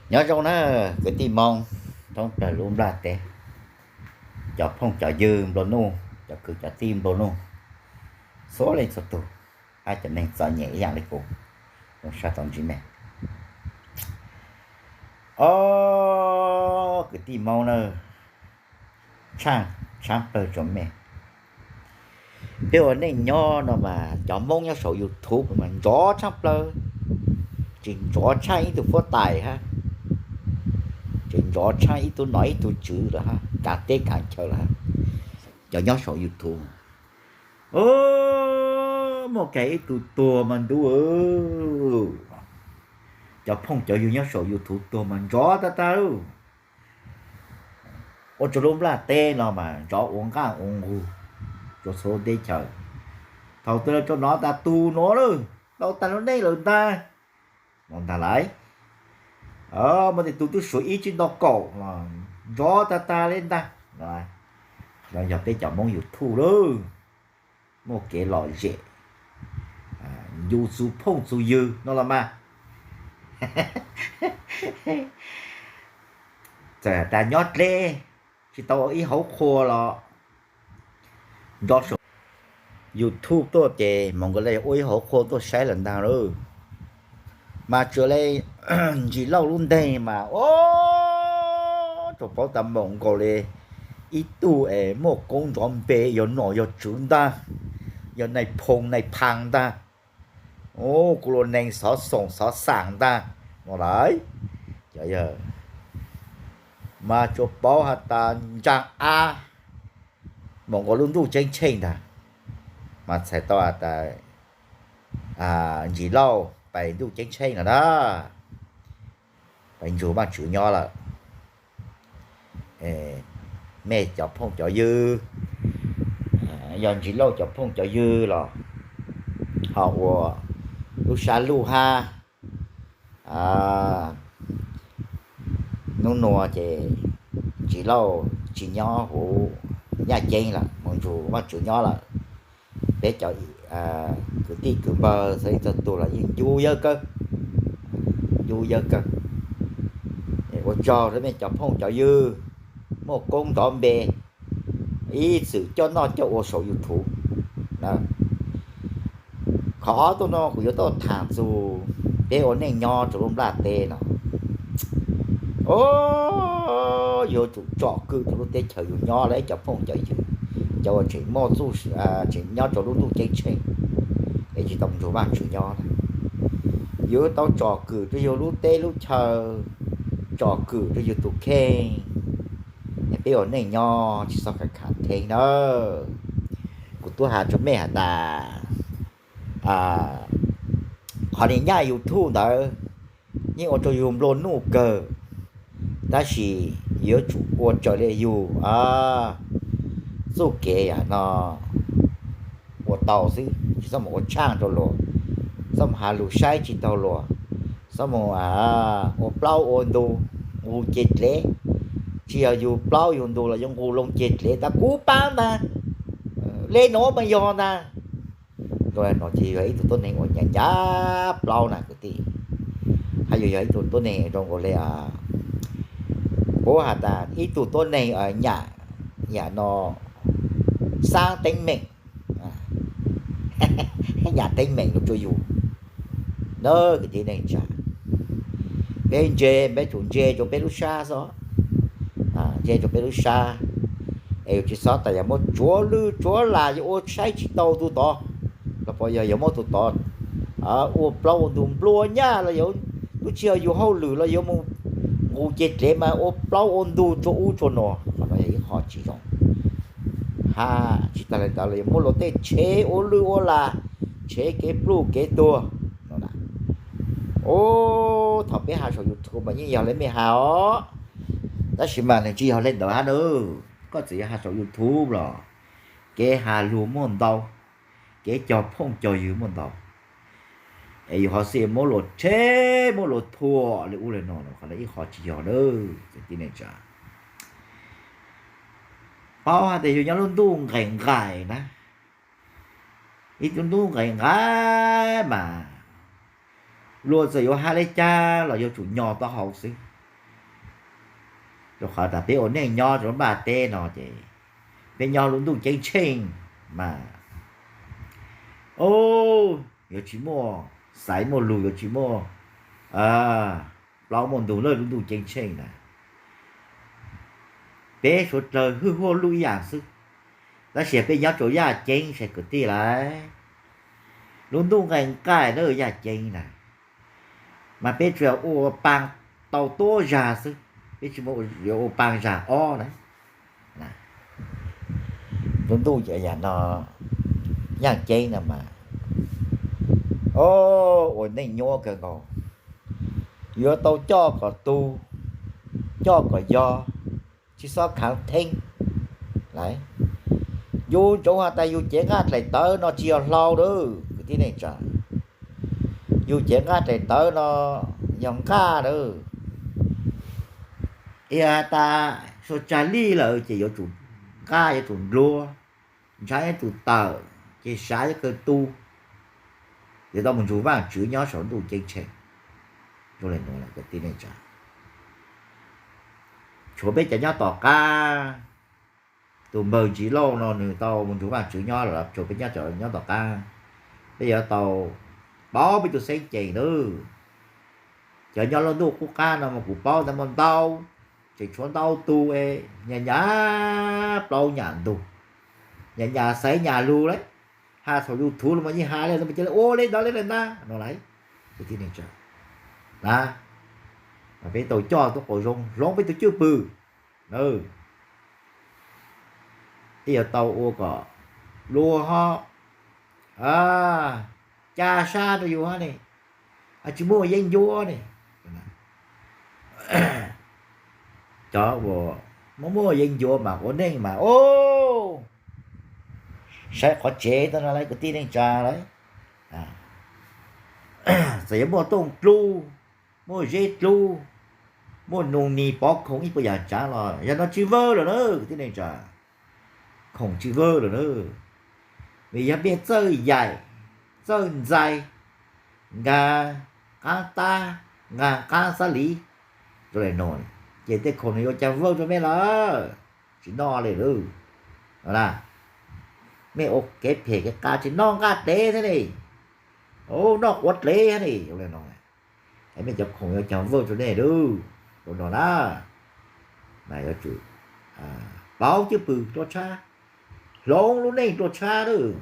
Nyob zoo na, kwv tij Hmoob thoob plaws lub nplaj teb, cov phooj cov ywg nplua nuj, cov kwv cov tij nplua nuj, txhua leej txhua tus, hab cov neeg txom nyem ib yam li kuv, zoo sab tau ntsib mej. Ob, kwv tij Hmoob na, tshaaj, tshaaj plawg rua mej. Peb ua neej nyob no mas cov Hmoob nyob saum YouTube mas nrov tshaaj plawg, tsis nrov tshaaj ib tug fuab tais hab, tsis nrov tshaaj ib tug nom ib tug tswv lawm hab, kaav teb kaav chaw lawm hab. Cov nyob saum YouTube, muaj kag ib tug tuag mas ntuj, cov phooj cov ywg nyob saum YouTube tuag mas nrov tag tag. Ua rua lub nplaj teb no mas nrov ua nqaj ua nqug rua txhua lub teb chaws. Thaum twg los rua nov tas tus nuav lawm, tau tag lub neej lawm ntag, no ntag lauj. Muaj tej tug tub suav ib tsib nto kaum los nrov tag tag le ntag. Qhov no yog peb cov Hmoob YouTube lawm, muaj kev lom zem, ncu txug phooj txug ywg no los mas. Txawm tas nyob dleb, tsis tau ua ib hauv qhua los nrov saum YouTube tuaj ces moog nkaus le ua ib hauv qhua tuaj saib lawm ntag lauj. Mas tsuas le Ntsis Lauj lub nteeg mas, o, tsuas paub tas moog nkaus le ib tug es muaj koob nrov npe, yog nom yog tswv ntag, yog nais phoo nais phaas ntag, kuv lus neeg xov xoom xov xaam ntag no lauj. Mas tsuas paub has tas ntsaag ab, moog nkaus lub ntuj ceeb tsheej ntag, mas txhais tau has tas Ntsis Lauj pais ntuj ceeb tsheej lawm na, pais nrug Vaajtswv nyob lawm. Mej cov phooj cov ywg, yog Ntsis Lauj cov phooj cov ywg los ho ua lub sab luj hab. Nub nua ces Ntsis Lauj tsis nyob huv Nyaj Ceeb lawm, moog nrug Vaajtswv nyob lawm. Peb cov kwv tij kwv npawg txhua leej txhua tug los yeej ncu yawg kawg, ncu yawg kawg. Ua tsaug rua mej cov phooj cov ywg muaj koob nrov npe, ib txwm coj noj coj ua saum YouTube. Qhov ob tuaj no kuv yuav tuaj thaam txug peb ua neej nyob rua lub nplaj teb no, o, yuav tsum tsom kwm rua lub teb chaws yug nyob lawm cov phooj cov ywg, cov uas tseem muaj txuj, tseem nyob rua lub ntuj ceeb tsheej es tsis tau nrug Vaajtswv nyob na. Yuav tau tsom kwm rua yug lub teb lub chaw, tsom kwm rua yug tus kheej, es peb ua neej nyob tsis txhob khav khav theeb nawb. Kuv tub has rua mej has tas, qhov nyaj YouTube ntawd yeej ua rua yug nplua nuj kawg, tab sis yuav tsum ua raws le yug txuj kev yam no ua tau xwb, tsis txhob mus ua tshaaj rau luag, txhob mus has lus saib tsis taug luag, txhob mus ua plaub ua ntug, nqug ceg dlev. Tsis yog yug plaub yug ntug los yuav nqug loo ceg dlev tas kuv paab ntag, le nuav mas yog ntag. Zoo le nuav ces yog ib tug tuab neeg uas nyam nyam plaub na kwv tij, hab yog ib tug tuab neeg zoo nkaus le, puab has tas ib tug tuab neeg nyam, nyam no xaab teeb meem, nyam teeb meem rua yug na kwv tij neej tsa. Peb ntse, peb tsum ntse rua peb lub sab xwb, ntse rua peb lub sab, es yus tsis xob tas yog muab tsuav lwj tsuav lam yog ua saib tsis taug tug tod, los puas yog yog muab tug tod ua plaub ua ntug nplua nyaj los yog tub tsis yog yug hauj lwm los yuav mus nqus ceg dlev mas ua plaub ua ntug tsua ub tsua nuav, qhov no yog ib qho tsis zoo. Hab tsis tas le ntawd los yuav muab luag tej tshev ua lwj ua lam, tshev kev pluj kev tuag no na. Ub, thaum peb has saum YouTube mas yeej yog le mej has os, tab sis mas nws tsis yog le ntawd hab nawb. Koj txawm yog has saum YouTube los kev has lug muaj ntau, kev cog phooj cog ywg muaj ntau, es yus ho xij muab luag tshev muab luag thuam le ub le no, qhov no ib qho tsis yog nawb kwv tij neej tsa. Paub has tas yus nyob lub ntuj nqaim nqaim na, ib tug ntuj nqaim nqaim mas luag txawm yuav has le caag los yuav tsum nyo taub hau xwb. Rau qhov tas peb ua neej nyob rau npaj teb no ces peb nyob lub ntuj ceeb tsheej mas, o, yuav tsis muaj xaiv muaj lug, yuav tsis muaj plaub muaj ntug lawm. Lub ntuj ceeb tsheej na, peb suav dlawg hwj huaj luj ib yam xwb, tab sis peb nyob rau yaj ceeb sai kwv tij lawm. Lub ntuj nqaij nqaij na yaj ceeb na, mas peb tsuas yog ua paag tau tuab zag xwb, peb tsis muaj yuav ua paag zag ob na. Lub ntuj yam no, yaj ceeb no mas, o, ua neej nyuaj kawg nkaus, yuav tau coj kom tu, coj kom yog, tsis txhob khaav theeb. Yus ntsoov has tas yus cev nqaj dlaim tawv no tsis yog hlau lawm kwv tij neej tsa, yus cev nqaj dlaim tawv no yog nqaj lawm. Yog has tas suav tsag lij lawm ces yuav tsum nqaj, yuav tsum nplua, ntshav yuav tsum tawm, ces sav yuav kawg tu, yuav tau mus nrug Vaajtswv nyob saum ntuj ceeb tsheej. Kwv tij neej tsa, tshuav peb cov nyob tom qab, tus npawg Ntsis Lauj no nws tau mus nrug Vaajtswv nyob lawm, tshuav peb cov nyob tom qab, peb yuav tau paub peb tus xeeb ceem nawb. Cov nyob lub ntuj qub qab no mas kuv paub ntau, tseem tshuav ntau tus nyam nyam plaub nyam ntug, nyam nyam xaiv nyam lug lawm, has thaum YouTube los mas yeej has li ntawd, ua li ntawd li ntag no lawm. Kwv tij neej tsa, na, mas peb tau coj tub qau zoo hloov peb tus cwj pwm, peb yuav tau ua kom luag ho ca sab rau yus hab ne, tsis muaj yeeb ncuab ne. Cov uas muaj muaj yeeb ncuab mas ua neej mas, o, saib qhov tsev tau no lawm kwv tij neej tsa lawm. Txawm yuav muaj tooj dlub, muaj zeb dlub, muaj nus nis pov khoom ib puas yam tsaav los yog no tsis vawj lawm na kwv tij neej tsa, khoom tsis vawj lawm na. Vim yog mej txawj yaim, txawj ntxais, nkaag qaab tab, nkaag qaab xab liv, rau le no, ces tej khoom no yuav ca vawj rau mej lawm, tsis noj li lawm. Mej ua kev phem kev qas tsis noj nqaj dev thiab ne, noj quav dev thiab ne, rau le no, mej cov khoom yuav ca vawj rau nej lawm, rau no na. Mas yuav tsum paub cwj pwm rua tshab, hloov lub neej rua tshab lawm.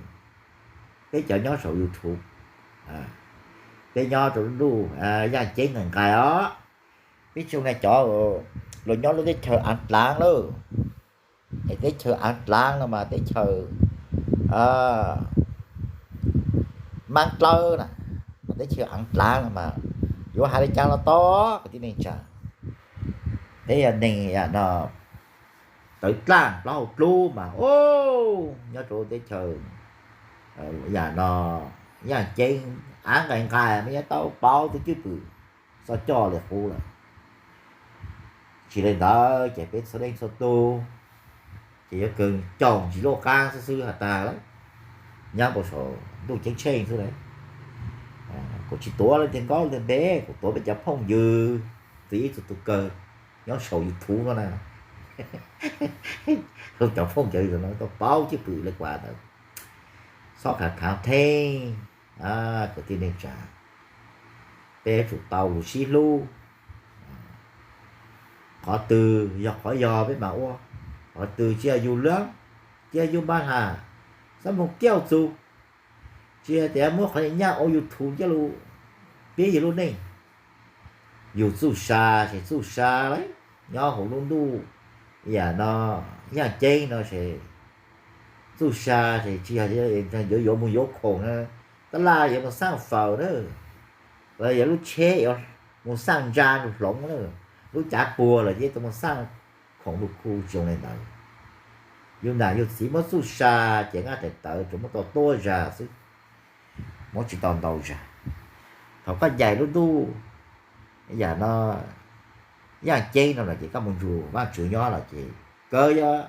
Peb cov nyob saum YouTube, peb nyob rau lub ntuj yaaj ceeb nqais nqais os. Peb tsoom na cov luag nyob lub teb chaws Aav Dlaav lawm, es teb chaws Aav Dlaav no mas teb chaws Maab Dlawb na, teb chaws Aav Dlaav no mas yuav has le caag los tau kwv tij neej tsa. Peb yog neeg yam no tawv dlaaj plaub hau dlub mas, o, nyob rau teb chaws yam no yaaj ceeb, aav nqais nqais mas yuav tau paub tug cwj pwm, txhob coj li qub lawm. Tsis li ntawd ces peb txhua leej txhua tug ces yuav kawg caum ntsis luj qaab xwb xwb has tag lawm, nyob npau saum ntuj ceeb tsheej xwb lawm. Kuv tsis tuav leej twg nkaub leej twg npe, kuv tuav peb cov phooj ywg, txhua ib txhia tug kawg nyob saum YouTube no na. Cov phooj cov ywg no tau paub cwj pwm le kuas ntawd, txhob khaav khaav theeb, kwv tij neej tsa. Peb yuav tsum tau lug sib hlub. Qhov twg yog qhov yog peb mam ua, qhov twg tsis yog yug lab, tsis yog yug npaj has, xab moog kiaj txug, tsis yog tias muab qhov nyaj ua YouTube coj lug pib yug lub neej. Yug txuj sa ces txuj sa lawm, nyob huv lub ntuj yam no, yaaj ceeb no ces txuj sa ces tsis yog yuav yuav moog yuav khoom na, tab laj yuav moog xaaj faws na, los yog lub tsheb yuav moog xaaj ntsa lug hloov na, lub cav puag los yeej tau moog xaaj khoom lug khu zoo le ntawd. Yug nam yug txiv muab txuj sa ces nqaj daim tawv tsuas muab tau tuab zag xwb, muab tsis tau ntau zag. Thaum koj ncaim lub ntuj yam no, yaaj ceeb no los ces koj moog nrug Vaajtswv nyob los ces kawg yog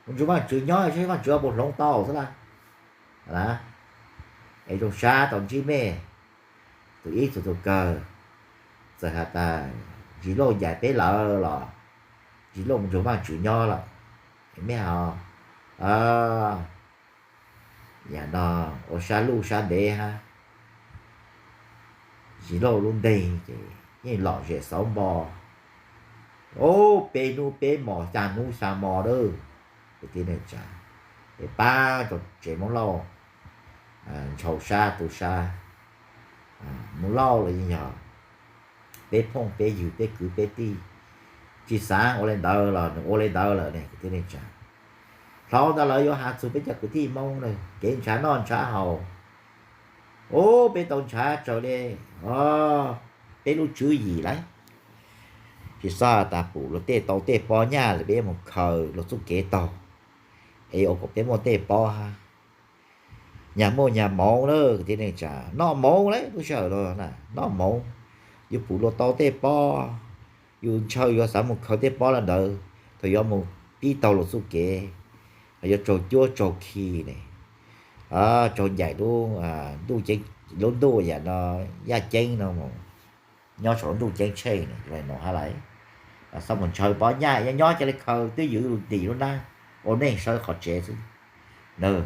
moog nrug Vaajtswv nyob, saib Vaajtswv puas hloov tau xwb lawm. Es zoo sab tau ntsib mej, tug ib txhia tug kawg, txawm has tas Ntsis Lauj ncaim peb lawm los Zis Lauj mus nrog Vaajtswv nyob lawm, mej ho yam no ua sab luj sab ntev hab, Zis Lauj lub nteeg ces yeej lom zem xauv npo, o, peb hnub peb mos, xya hnub xya mos lawm, kwv tij neej tsa, es pab rau tsev Moob Lauj ntshau sab tu sab. Moob Lauj los yeej yog peb phooj peb ywg peb kwv peb tij, tsi xaav ua le ntawd los nws ua le ntawd lawm ne kwv tij neej tsa. Dhau ntawd lawm yuav has txug peb cov kwv tij Moob na, kev nrhav noj nrhav haus, ub, peb tau nrhav raws li peb lub tswv yim lawm. Tsi xob tas pum luag tej tau tej pob nyaj lawm peb mus khaws luag txuj kev taug, es ua kom peb muaj tej pob hab. Nyag muaj nyag moov lawm kwv tij neej tsa, noj moov lawm lub sij hawm no na, noj moov. Yus pum luag tau tej pob, yus ntshaw yuav xav mus khaws tej pob lawm ntawd, thaum yuav mus pib taug luag txuj kev, yuav raug cuab raug khi ne, raug ncaim lub ntuj, lub ntuj yam no, yaj ceeb no mus, nyob saum lub ntuj ceeb tsheej no hab lawm. Xob mus ntshaw pob nyaj, nyob nyob ca le khaws twb ywm lug ntim lub nab ua neej sawv qhov tsev xwb.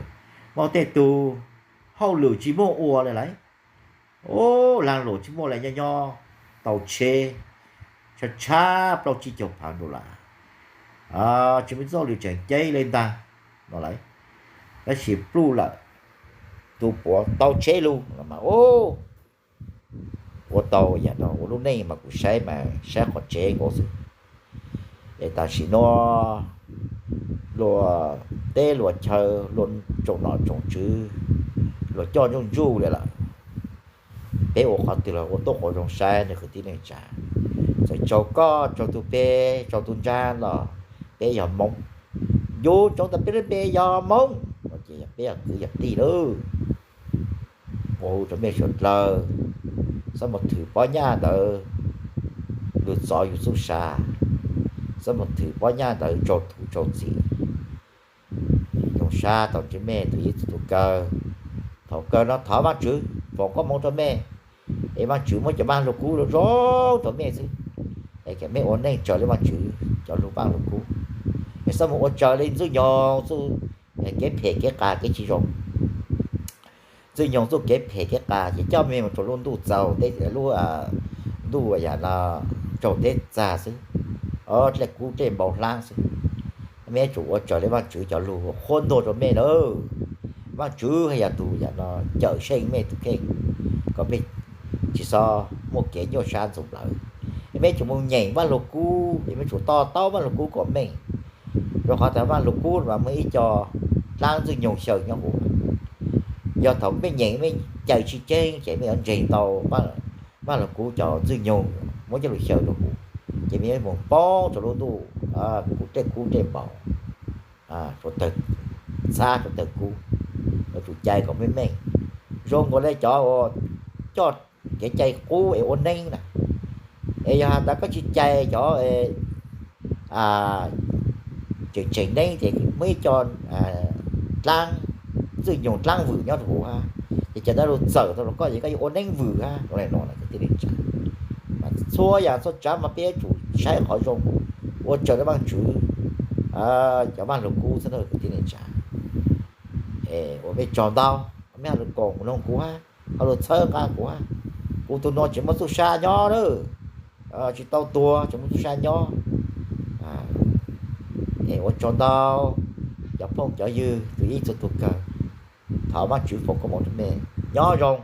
Muaj tej tug hauj lwm tsis muaj ua le lawm, ub, laag luam tsis muaj le, nyob nyob tau tsheb tshab tshab plaub tsib caug phav dollar, tsis muaj txoj hauj lwm tseem ceeb le ntag no lawm. Tab sis pluj lawm, tus puav tau tsheb lug los mas ub, ua tau yam no ua lub neej mas kuv saib mas saib qhov tsev nkaus xwb. Es tam sim no luag teb luag chaw, luag tsoom nom tsoom tswv, luag coj ntsuj ntsuj le lawm. Peb ua qhov twg los ua tuab quav zoo saib ne kwv tij neej tsa. Txawm tsaug koj, tsaug tug peb, tsaug tug nrag los peb yog Moob. Ncu ntsoov tas peb lub npe yog Moob no ces yog peb yog kwv yog tij lawm. Ua hu rau mej suav dlawg, xob mus thwm pob nyaj ntawd lug txov yug txuj sa, xob mus thwm pob nyaj ntawd raug txuj raug txim. Zoo sab tau ntsib mej tug ib txug tug kawg. Thaum kawg no thov Vaajtswv foom koob moov rau mej, es Vaajtswv muab cov Vaaj Lug Kub zoo zoo rau mej xwb, es kom mej ua neej raws li Vaajtswv cov lug Vaaj Lug Kub. Es xob mus ua raws li Ntxwg Nyoog txuj kev phem kev qas kev tsis zoo. Ntxwg Nyoog txuj kev phem kev qas ces coj mej mus rau lub ntuj txaus teb, lub ntuj yam no raug teb txag xwb, dlej kub dlej npau hlaab xwb. Mej yuav tsum ua raws li Vaajtswv cov lug qhuab ntuas rau mej lawm. Vaajtswv yog tug yam no cawm seej mej tug kheej, kom mej tsis xob muaj kev nyuaj sab ntxhov plawv. Mej yuav tsum mus nyeem Vaaj Lug Kub, mej yuav tsum to taub Vaaj Lug Kub kom meej. Rau qhov tas Vaaj Lug Kub mas muaj ib co dlaab Ntxwg Nyoog xyaw nyob huv. Yog thaum mej nyeem mej cais tsis ceeb ces mej yuav ntseeg tau Vaaj Lug Kub cov Ntxwg Nyoog muab coj lug xyaw rau huv, ces mej yuav mus poob rau lub ntuj kub dlej kub dlej npau, txhab rau tawg kub. Yuav tsum cais kom meej meej, zoo nkaus le cov uas coj kev cai qub es ua neeb na. Es yog has tas koj tsis cais cov tseem tseem neeb ces muaj ib co dlaab Ntxwg Nyoog dlaab vwm nyob rau huv hab, ces cov ntawd lug txawm tau rau koj ces koj yuav ua neeb vwm hab. Zoo le no kwv tij neej tsa, mas txhua yam txhua tsav mas peb yuav tsum saib qhov zoo, ua raws li Vaajtswv cov Vaaj Lug Kub xwb na kwv tij neej tsa. Es ua mej tsaug ntau, mej ho lug koom mloog kuv hab, ho lug txhawb nqa kuv hab. Kuv tug nuav tseem muaj txuj sa nyob lawm, tsis tau tuag tseem muaj txuj sa nyob. Es ua tsaug ntau cov phooj cov ywg tug ib txhua tug kawg. Thov Vaajtswv foom koob moov rau mej, nyob zoo.